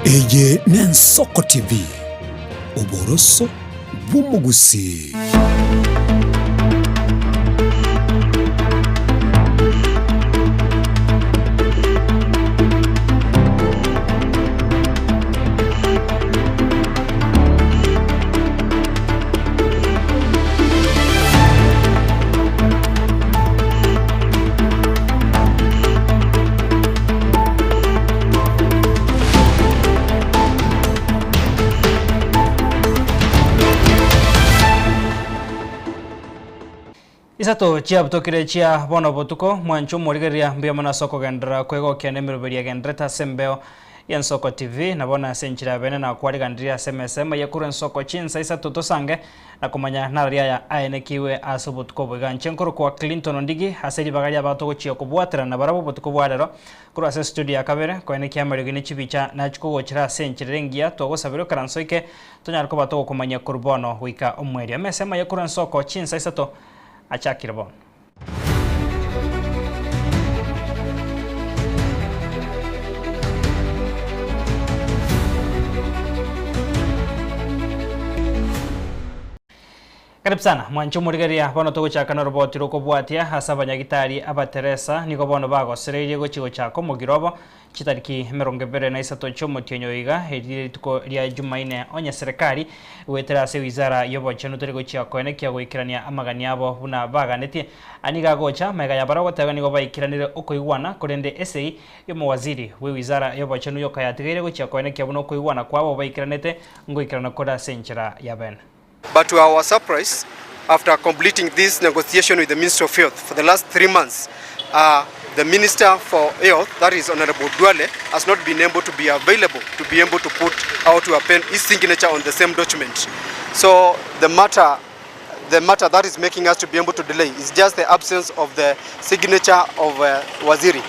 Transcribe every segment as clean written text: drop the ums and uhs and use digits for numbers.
Eye n'Ensoko TV, oboroso bw'omogusii. Isato chiabutokire chia bono botuko, mwanche omorigereria mbuya mono ase okogenderera kwegokia na emeroberio egendererete ase embeo y'Ensoko TV, na bono ase enchera ya bene nakwariganirie ase emesa emo eye korwa ensoko chinsa isato tosange na komanya narari aya aenekiwe ase obotuko obo. Iga inche nkorokwa Clinton Ondigi ase ribaga ri'abato gochia kobwaterana nabarabwo obotuko bwa rero korwa ase estudio ya kabere koenekia amariogi ne chibicha nachia kogochera ase enchera ere engiya twagosabire okaranso ike tonyare koba togokomanyia korwa bono goika omoerio. Emesa emo eye korwa ensoko chinsa isato achakire bono. Karibu sana mwanche omorigereria bono togochaka noroboti rokobwatia ase abanyagitari abateresa nigo bono bagosereirie gochia gochaka omogiro obo Chitariki 23 chi'omotienyi oyo iga, eri rire rituko ria Jumaine, onye serikali goetera ase wizara y'obochenu teri gochia koenekia goikerania amagani abo buna baganetie. Aya nigo agocha magega y'abaria goteba nigo baikiranire okoigwana, korende esegi y'omowaziri bw'ewizara y'obochenu yoka yatigaire gochia koenekia buna okoigwana kwabo baikeranete ngoikerana kore ase enchera ya bene. But to our surprise, after completing this negotiation with the Ministry of Health for the last 3 months, the Minister for Health, that is Honorable Duale, has not been able to be available to be able to put or to append his signature on the same document. So the matter, the matter that is making us to be able to delay is just the absence of the signature of Waziri.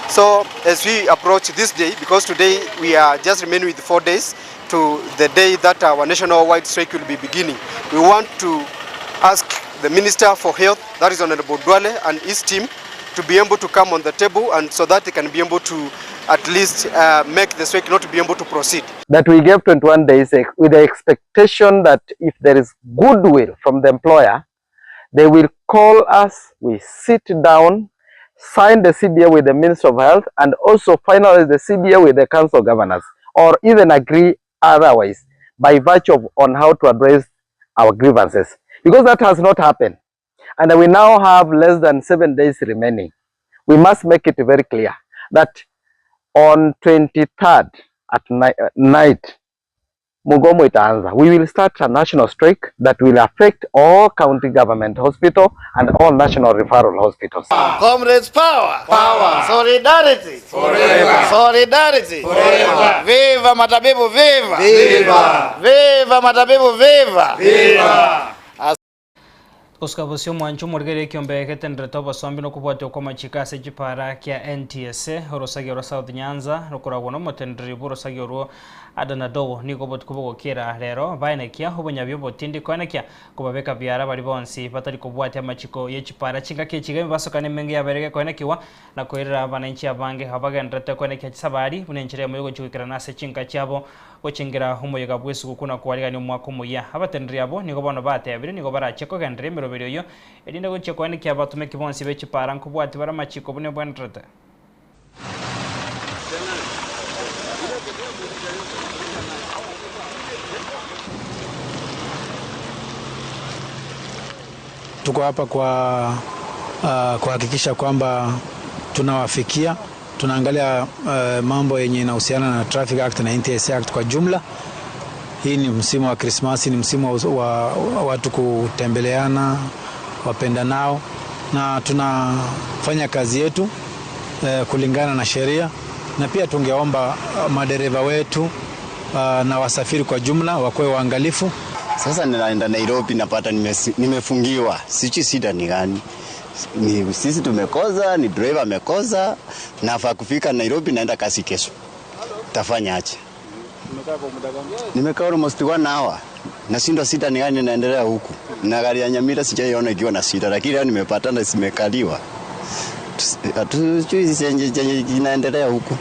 So as we approach this day, because today we are just remaining with 4 days to the day that our national-wide strike will be beginning, we want to ask the Minister for Health, that is Honorable Duale, and his team to be able to come on the table and so that they can be able to at least make the strike not to be able to proceed. That we gave 21 days with the expectation that if there is goodwill from the employer, they will call us, we sit down, sign the CBA with the Minister of Health and also finalize the CBA with the Council of Governors or even agree otherwise by virtue of on how to address our grievances, because that has not happened. And we now have less than 7 days remaining. We must make it very clear that on 23rd at night, mugomo itaanza. We will start a national strike that will affect all county government hospital and all national referral hospitals. Comrades power. Power. Solidarity. Forever. Solidarity. Forever. Viva matabibu viva. Viva. Viva matabibu viva. Viva. Gosuka bosio omwancho omorigeri ekiombe getenderete obosombi na okobwatia okw'amachiko ase chipara kia NTSA orosagi orwa South Nyanza rokoragwa na omotendereri bw'orosagi orwo Adan Adowo nigo obotuko bogokiera rero baenekia obonyabi obotindi koenekia kobabeka biara baria bonsi batari kobwatia amachiko ye chipara chingaki echiga emebasokano emenge yabeire gekoenekiwa na koirera abananchi abange abagendererete koenekia chisabari buna enchera eyemo yogochia goikerana ase chinka chiabo Gochengera omoyega bw'esuguku na koarigania omwaka omoyia. Abateneneri abwo nigo bono batebire nigo barachie kogendereria emeroberio eyio, erinde gochia koenekia abatomeki bonsi be chipaara nkobwatia bare amachiiko buna ebwenerete. Tuko hapa kwa kuhakikisha kwamba tunawafikia, tunaangalia mambo yenye inahusiana na Traffic Act na NTSA Act kwa jumla. Hii ni msimu wa Krismasi, ni msimu wa watu kutembeleana, wapendanao, na tunafanya kazi yetu kulingana na sheria, na pia tungeomba madereva wetu na wasafiri kwa jumla wakuwe waangalifu. Sasa ninaenda Nairobi napata nimefungiwa, sijui shida ni gani. Ni sisi tumekosa, ni driver amekosa, nafaa kufika Nairobi naenda kazi kesho. Tafanya aje? Nimekaa almost 1 hour. Nashindwa shida ni gani inaendelea huku. Na gari ya Nyamira sijaiona ikiwa na shida, lakini leo nimepata na zimekaliwa. Hatujui chenye kinaendelea huku.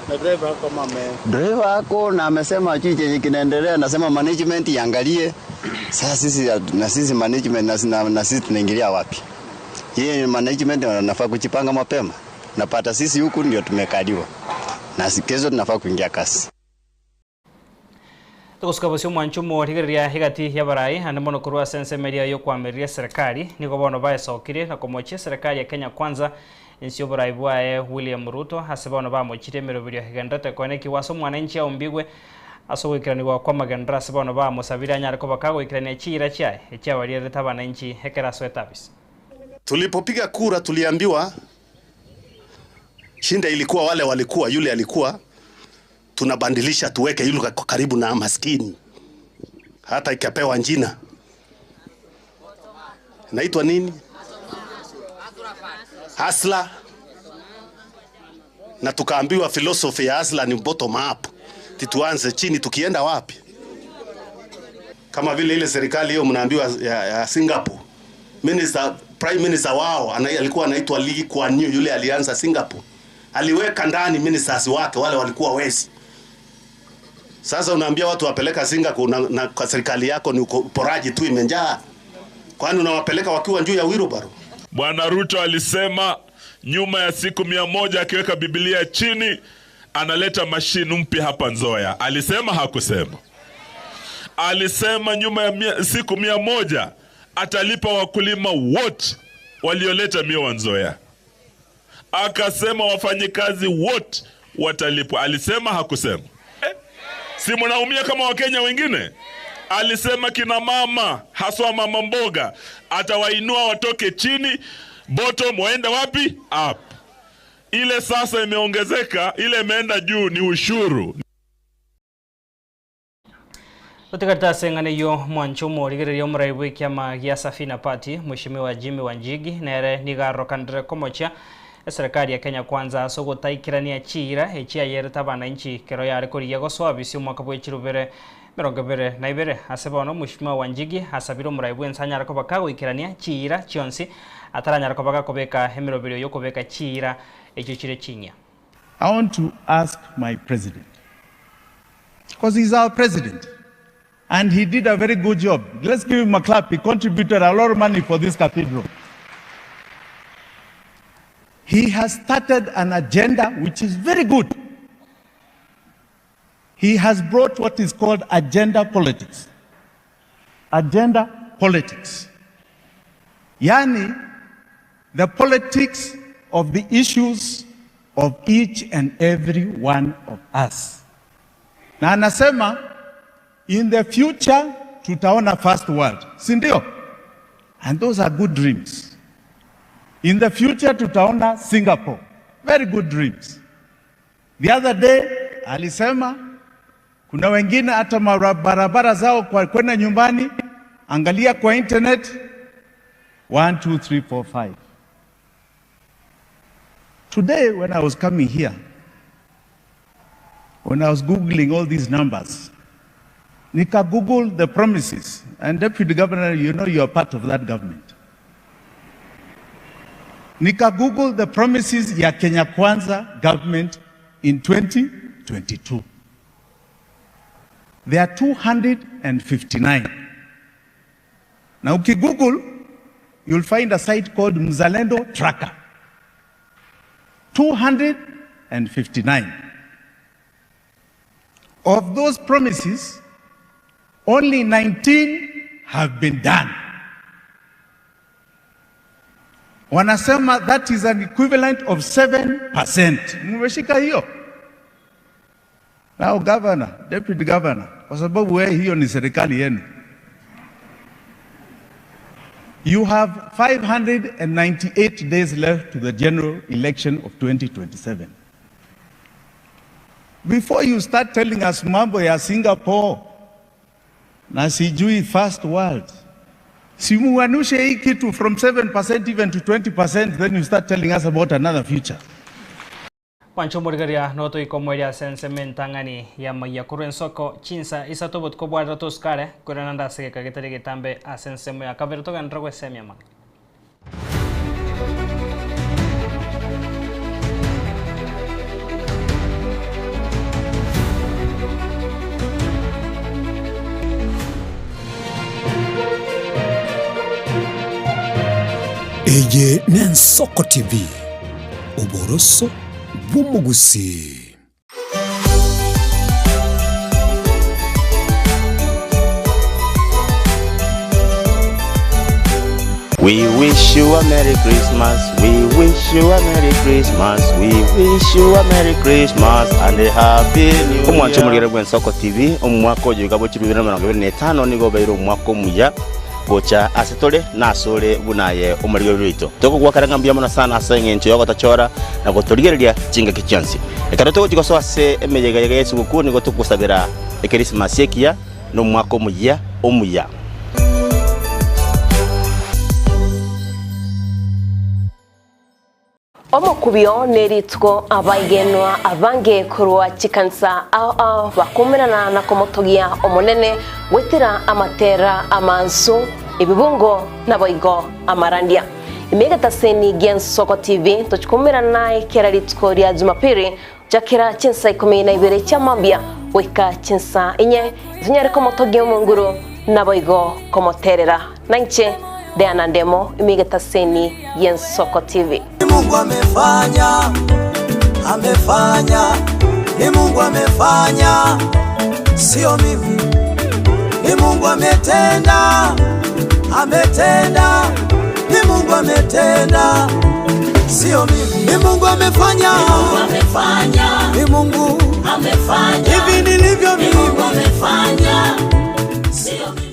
Na driver ako ama ame. Driver ako na amesema hajui chenye kinaendelea, anasema management iangalie. Sasa sisi na sisi management na, na, na sisi tunaingilia wapi? Yeye management wanafaa kujipanga mapema. Napata sisi huku ndio tumekaliwa, na kesho tunafaa kuingia kazi. Togosuka bosio omwancho omorigereria egati y'abarai ande mono korwa ase ensemo eria y'okoamereria eserekari nigo bono baesokirie na komochia eserekari ya Kenya Kwanza ense y'oborai bwaye William Ruto ase bono bamochirie emeroberio egenderete koenekiwa ase omwananchi aumbigwe ase ogoikeranigwa kw'amagenderero ase bono bamosabire anyare koba kagoikerania chiira chiaye echiabarierete abananchi ekero asoete abisi. Tulipopiga kura tuliambiwa shinda ilikuwa wale walikuwa yule alikuwa tunabandilisha tuweke yule karibu na maskini, hata ikapewa jina naitwa nini, Hasla, na tukaambiwa philosophy ya Hasla ni bottom up, tituanze chini, tukienda wapi? Kama vile ile serikali hiyo mnaambiwa ya, ya Singapore minister, prime minister wao ana, alikuwa anaitwa Lee Kuan Yew, yule alianza Singapore, aliweka ndani ministers wake wale walikuwa wezi. Sasa unaambia watu wapeleka Singapore na, na kwa serikali yako ni uporaji tu imejaa. Kwani unawapeleka wakiwa juu ya wheelbarrow? Bwana Ruto alisema nyuma ya siku 100 akiweka Biblia chini analeta mashine mpya hapa Nzoia. Alisema hakusema? Alisema nyuma ya siku 100 atalipa wakulima wote walioleta miwa Nzoia. Akasema wafanyikazi wote watalipwa. Alisema hakusema? Si mnaumia kama Wakenya wengine? Alisema kina mama haswa mama mboga atawainua watoke chini bottom waende wapi? Up. Ile sasa imeongezeka, ile imeenda juu ni ushuru. Totigarete ase eng'ana eyio mwancho omorigereria omorai bwa ekiama gia Safina Party Mheshimiwa Jimmy Wanjigi nere nigo arokanire komochia eserekari ya Kenya Kwanza ase ogotaikerania chiira echiayerete abananchi kero yare korigia gosoa bisia omwaka bwa echirubere 22 ase bono Mheshimiwa Wanjigi asabire omorai bwa ense anyare koba kagoikerania chiira chionsi ataranyare koba gakobeka emeroberio yokobeka chiira echio chire chinyia. I want to ask my president, because he's our president, and he did a very good job. Let's give him a clap. He contributed a lot of money for this cathedral. He has started an agenda which is very good. He has brought what is called agenda politics. Agenda politics. Yani, the politics of the issues of each and every one of us. Na anasema, in the future, tutaona first world. Si ndio? And those are good dreams. In the future, tutaona Singapore. Very good dreams. The other day, alisema, kuna wengine hata barabara zao kwa kwenda nyumbani, angalia kwa internet, 1, 2, 3, 4, 5. Today, when I was coming here, when I was Googling all these numbers, nika Google the promises. And Deputy Governor, you know you are part of that government. Nika Google the promises ya Kenya Kwanza government in 2022. There are 259. Now, uki Google, you'll find a site called Mzalendo Tracker. 259. Of those promises, only 19 have been done. Wanasema that is an equivalent of 7%. Mmeshika hiyo? Now governor, deputy governor, kwa sababu wewe hiyo ni serikali yenu. You have 598 days left to the general election of 2027. Before you start telling us mambo ya Singapore na sijui first world, simuanushe hii kitu from 7% even to 20%, then you start telling us about another future. Wancho morigaria noto ikomweria ase entang'ani ya maiya korwa ensoko chinsa isato botuko bwarera tosikare korana ndasegeka getari getambe ase ensemo ya kabere togenderera gwesemia mang'ana. Eye n'Ensoko TV, oboroso bw'omogusii. We wish you a Merry Christmas, we wish you a Merry Christmas, we wish you a Merry Christmas and a Happy New Year. Omwancho omorigere bw'Ensoko TV, omwaka oyo iga bwa 2025 nigo obeire omwaka omuya gocha ase tore na asore buna aye omorigereria oito. Tokogwakera ng'a mbuya mono sana ase eng'encho y'ogotochora na gotorigereria chingaki chionsi. Ekero togochia gosoa ase emeyega yaga y'esugukuu nigo togosabera Ekerisimasi ekiya na omwaka omoyia omuya. Omokubio nerituko abaigenwa abange korwa chikanisa ao ao bakumerana na komotogia Omonene goetera amatera amansu, ebibungo naboigo amarandia. Ime egetaseni gi'Ensoko TV tochikumerana naye kera rituko ria Jumapili gochakera chinsa ikomi na ibere chia mambia goika chinsa inye, tonyare komotogia Omonguru naboigo komoterera. Nainche Diana Ndemo ime egetaseni gi'Ensoko TV. Ni Mungu amefanya, amefanya, ni Mungu amefanya, sio mimi. Ni Mungu ametenda, ametenda, ni Mungu ametenda, sio mimi. Ni Mungu amefanya, ni Mungu amefanya, ni Mungu amefanya, hivi nilivyo mimi, ni Mungu amefanya, sio mimi.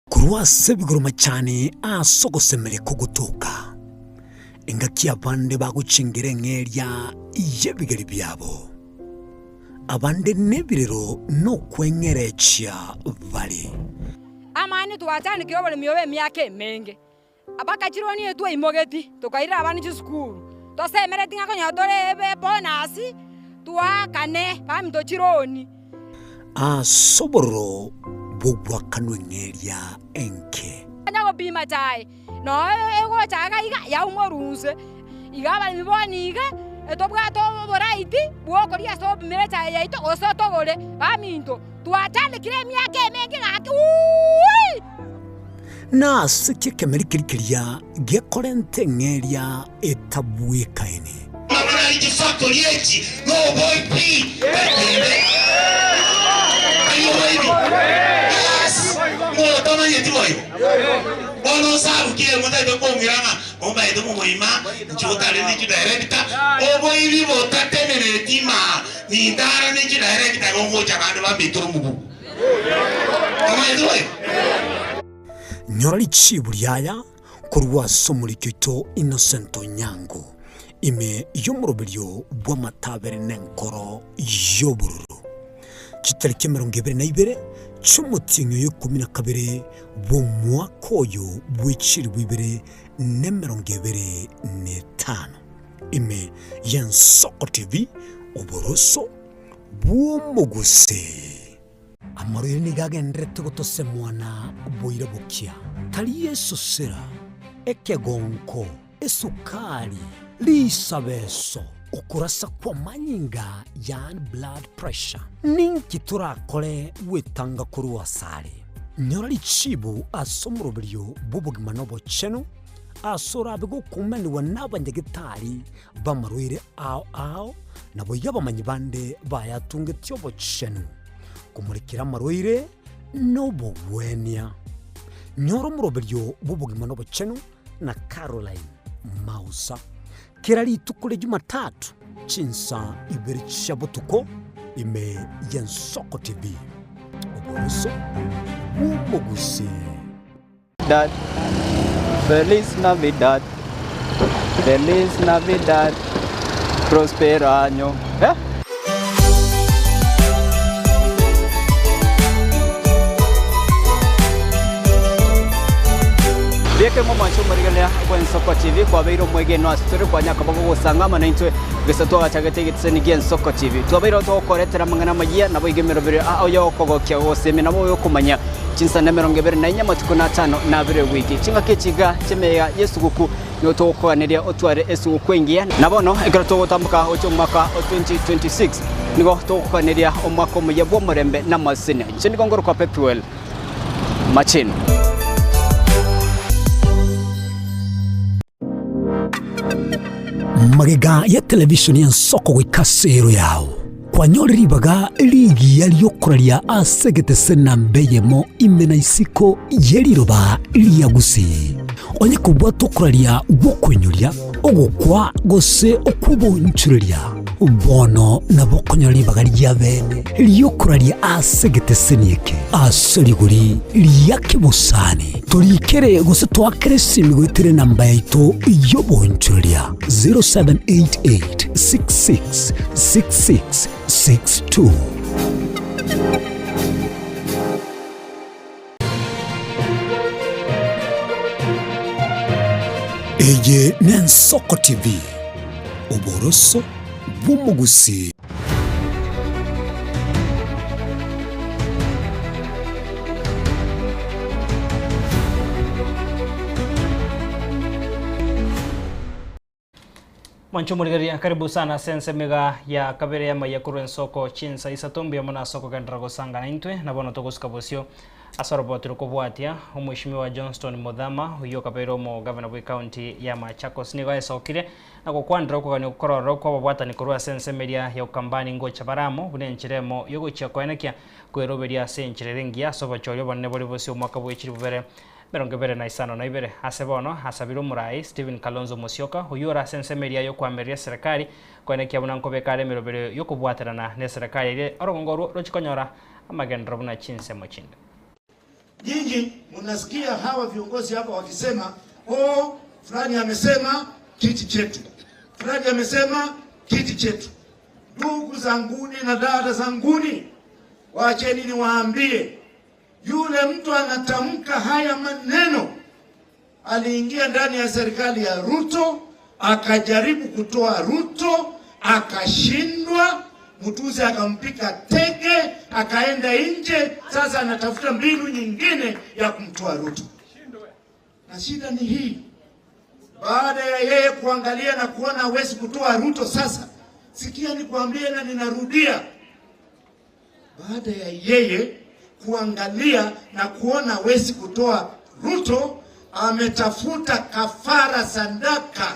Korwa ase ebigoroma chiane ase ogosemeria kogotoka, engaki abande bagochengera eng'eria y'ebigeri biabo, abande nebirero nokweng'erechia bare. Amani twachandekire oboremi obo emiaka emenge, abakachirwa nigo twaimogeti tokairera abana chisukuru, tosemereti ng'a konyora tore ebonus twaakane baminto chironi. Ase obororo bw'ogoakanwa eng'eria enke. Onye gopima chae, noyo egocha iga iga yaumorwa inse. Iga abaremi bono iga, etobwate oboraiti bw'okoria ase opimire echae yaito gose otogore. Baminto, twachandekire emiaka emenge gaki wuuii! Nase ki ekemeri keria keria gekorenta eng'eria etabwekaini? Buna echi noboibi bw'ekeene. Tari oboibi? Yes! Ng'o otamanyeti boigo? Bono osabukie motagete kong'ira ng'a ombaete omomoima, inche otari ne chidirector, oboibi botatenenereti imaa, nintara ne chidirector igo ngocha abande bambekere omogugu. Omanyete boigo? Nyora richibu riaya Korwa ase omoriki oito Innocent Onyango, ime y'omoroberio bw'amatabere n'enkoro y'obororo, chitariki emerongo ebere na ibere chi'omotienyi oyo ikomi na kabere bw'omwaka oyo bwe chilifu ibere na emerongo ebere na etano, ime y'Ensoko TV, oboroso bw'omogusii. Amarwaire nigo agendererete gotosemwa na boira bokia, tari esosera, ekegonko, esukari, risabeso, okorasa kw'amanyinga yaani blood pressure. Ninki torakore gwetanga korwa asare? Nyora richibu ase omoroberio bw'obogima na obochenu ase orabe gokumanigwa n'abanyagetari b'amarwaire ao ao, naboigo abamanyi bande bayatungetie obochenu, komorekera amarwaire nobogwenia. Nyora omoroberio bw'obogima nobochenu na Caroline Mausa kera rituko ria Jumatatu chinsa ibere chia botuko ime y'Ensoko TV. Oboroso bw'omogusii. Dad, Feliz Navidad, Feliz Navidad, Prospero año. Eh? Bieke momwanche omorigereria bw'Ensoko TV kwabeire omwegenwa ase tore kwanyaka bagogosanga amo naintwe gese twagachagete egetiseni gi'Ensoko TV. Twabeire togokoretera amang'ana amayia naboigo emeroberio ao y'okogokia gosemia nabo oyokomanya Chinsana emerongo ebere na inye amatuko na atano na abere ewiki. Chingaki echi iga chi'emeyega y'esuguku nigo togokoganeria otware esuguku engiya. Na bono ekero togotamboka gochia omwaka o 2026, nigo togokoganeria omwaka omuya bw'omorembe na amasesenia. Inche nigo ngorokwa Pethuel Machenu. Magega ya televishoni y'ensoko goika ase ero yao, kwanyore ribaga rigiya ri'okoraria ase egetese namba eyemo ime na isiko ye riroba ria Gusii. Onye kobwata okoraria gw'okoinyoria, ogokwa gose okw'obonchureria, bono nabo okonyora ribaga ri'abeene ri'okoraria ase egeteseni eke ase rigori ria kebosani. Torikere gose toakere esimi goetera enamba yaito y'obonchoreria 0788 66 66 62. Eye n'Ensoko TV, oboroso bw'omogusii. Mwanche omorigereria karibu sana ase ensemo iga ya kabere y'amaiya korwa ensoko chinsa isato mbuya mono ase okogenderera gosangana intwe na bono togosuka bosio ase oroboti rokobwatia omweshimiwa Johnston Muthama oyio okabeire omogavana bwe county ya Machakos nigo aesokire na gokwanera okogania okororo kw'ababwatani korwa ase ensemo eria ya Ukambani ngocha bare amo buna enchera emo yogochia koenekia kweroberia ase enchera ere engiya ase obochori obonene bore bosio omwaka bwe chilifu bibere emerongo ebere na isano na ibere. Ase bono asabire omorai Stephen Kalonzo Musyoka oyio ore ase ensemo eria y'okoamereria eserekari koenekia buna nkobeka are emeroberio y'okobwaterana neserekari eria orogongo orwo rochie konyora amagenderero buna chinsemo chinde. Nyinyi mnasikia hawa viongozi hapa wakisema oh, fulani amesema kiti chetu, fulani amesema kiti chetu. Ndugu zanguni na dada zanguni, wacheni niwaambie, yule mtu anatamka haya maneno aliingia ndani ya serikali ya Ruto akajaribu kutoa Ruto akashindwa. Mtuzi akampika teke, akaenda nje. Sasa anatafuta mbinu nyingine ya kumtoa Ruto, na shida ni hii, baada ya yeye kuangalia na kuona hawezi kutoa Ruto, sasa sikia nikwambie, na ninarudia, baada ya yeye kuangalia na kuona hawezi kutoa Ruto, ametafuta kafara sadaka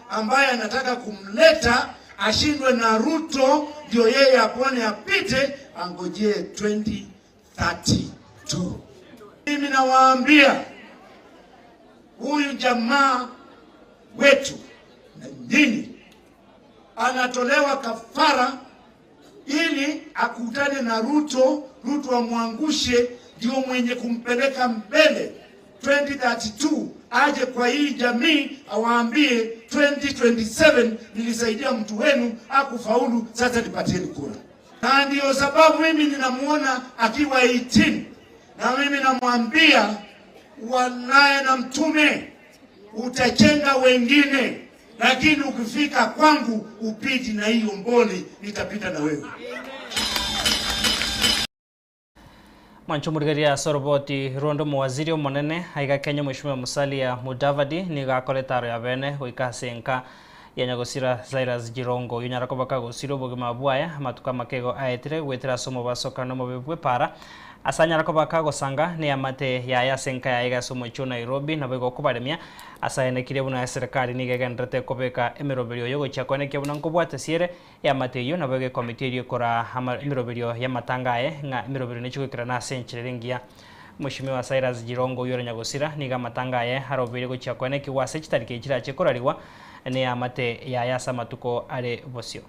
ambaye anataka kumleta ashindwe na Ruto, ndio yeye apone apite, angojee 2032. Mimi nawaambia huyu jamaa wetu na nyinyi anatolewa kafara ili akutane na Ruto, Ruto amwangushe, ndio mwenye kumpeleka mbele 2032 aje kwa hii jamii awaambie 2027 nilisaidia mtu wenu akufaulu, sasa nipatieni kura. Na ndiyo sababu mimi ninamuona akiwa 18 na mimi namwambia wanaye na mtume, utachenga wengine, lakini ukifika kwangu upiti na hiyo mboli, nitapita na wewe. Mwancho omorigereria ase oroboti ronde omowaziri omonene aiga Kenya omweshimiwa Musalia Mudavadi nigo akora etaro ya bene goika ase enka ya nyagosira Cyrus Jirongo oyio onyara koba kagosira obogima bwaye amatuko amakego aetire goetera ase omobasokano omobe bw'epara ase anyara koba kagosanga neamate yaye ase enka yaye iga ase omochie o Nairobi nabo igo okobaremia ase aenekirie buna eserekari nigo egendererete kobeka emeroberio yogochia koenekia buna nkobwate siere Eamate eyio nabo egekomiti eria ekora emeroberio y'amatanga aye, ng'a emeroberio nechi goikerana ase enchera ere engiya. Mweshimiwa Cyrus Jirongo oyio ore nyagosira, nigo amatanga aye arobeire gochia koenekigwa ase chitariki echi chirache korarigwa neamate yaye ase amatuko are bosio.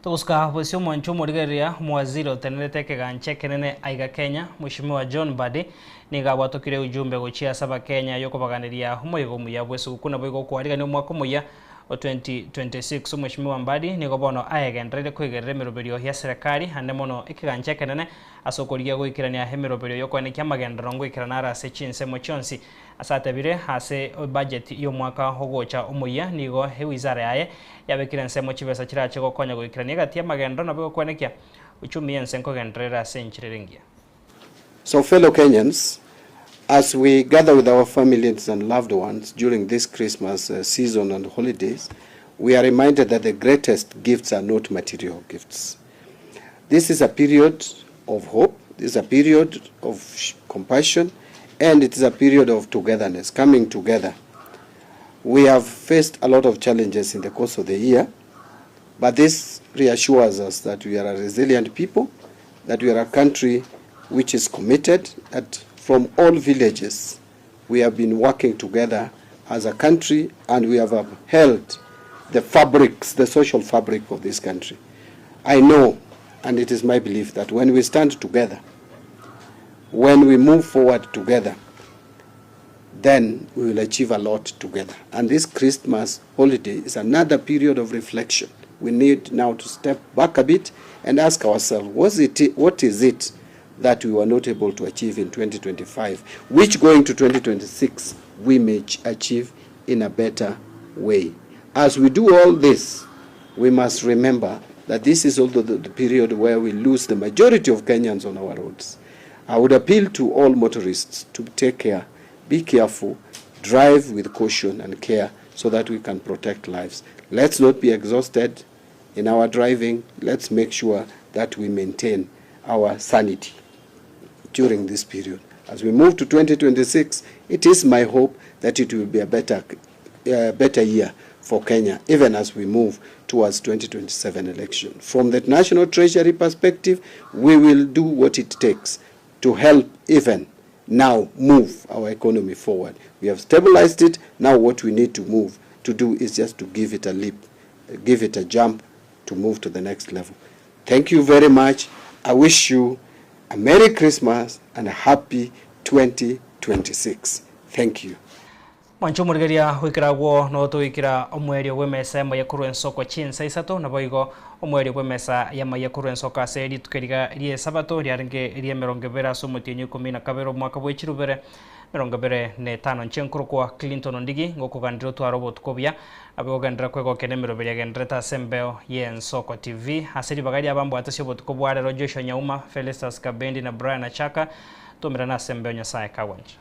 Togosuka bosio omwancho omorigereria omowaziri otenerete ekegancha ekenene aiga Kenya, Mweshimiwa John Mbadi, nigo abwatokire ujumbe gochia ase abakenya yokobaganeria omoyega omuya bw'esuguku naboigo okwarigania omwaka omoyia O 2026. Omweshimiwa Mbadi nigo bono aegendereire koigerera emeroberio ya serekari ande mono ekegancha ekenene ase okorigia goikerania emeroberio yokoenekia amagenderero ngoikerana are ase chinsemo chionsi. Ase atebire ase ebudget yomwaka ogocha omoyia nigo ewizara yaye yabekire ensemo chibesa chirache gokonya goikerania egati yamagenderero nabo egokoenekia uchumi yense nkogenderera ase enchera ere engiya. So fellow Kenyans, as we gather with our families and loved ones during this Christmas uh, season and holidays, we are reminded that the greatest gifts are not material gifts. This is a period of hope, this is a period of compassion, and it is a period of togetherness, coming together. We have faced a lot of challenges in the course of the year, but this reassures us that we are a resilient people, that we are a country which is committed, that from all villages we have been working together as a country and we have upheld the fabrics, the social fabric of this country. I know, and it is my belief, that when we stand together, when we move forward together, then we will achieve a lot together. And this Christmas holiday is another period of reflection. We need now to step back a bit and ask ourselves, was it, what is it that we were not able to achieve in 2025, which going to 2026 we may achieve in a better way. As we do all this, we must remember that this is also the, the period where we lose the majority of Kenyans on our roads. I would appeal to all motorists to take care, be careful, drive with caution and care so that we can protect lives. Let's not be exhausted in our driving. Let's make sure that we maintain our sanity during this period. As we move to 2026, it is my hope that it will be a better, uh, better year for Kenya, even as we move towards 2027 election. From the National Treasury perspective, we will do what it takes to help even now move our economy forward. We have stabilized it. Now what we need to move to do is just to give it a leap, give it a jump to move to the next level. Thank you very much. I wish you a Merry Christmas and a happy 2026. Thank you. Mwanche omorigereria goikera agwo no togoikera omoerio bw'emesa y'amaiya korwa ensoko chinsa isato, naboigo omoerio bw'emesa y'amaiya korwa ensoko ase rituko eriga ri'esabato riarenge eri'emerongo ebere ase omotienyi oikomi na kabere omwaka bwe chirubere emerongo ebere na etano. Inche nkorokwa Clinton Ondigi, ngokoganderia otware obotuko obuya, naboigo ogenderere kwegokia nemeroberi egendererete ase embeo y'Ensoko TV. Ase ribaga ri'abambwate ase obotuko bwa rero Joshua Nyauma, Felistus Kabendi na Brian Achaka, twaumerane ase embeo Nyasae kagwancha.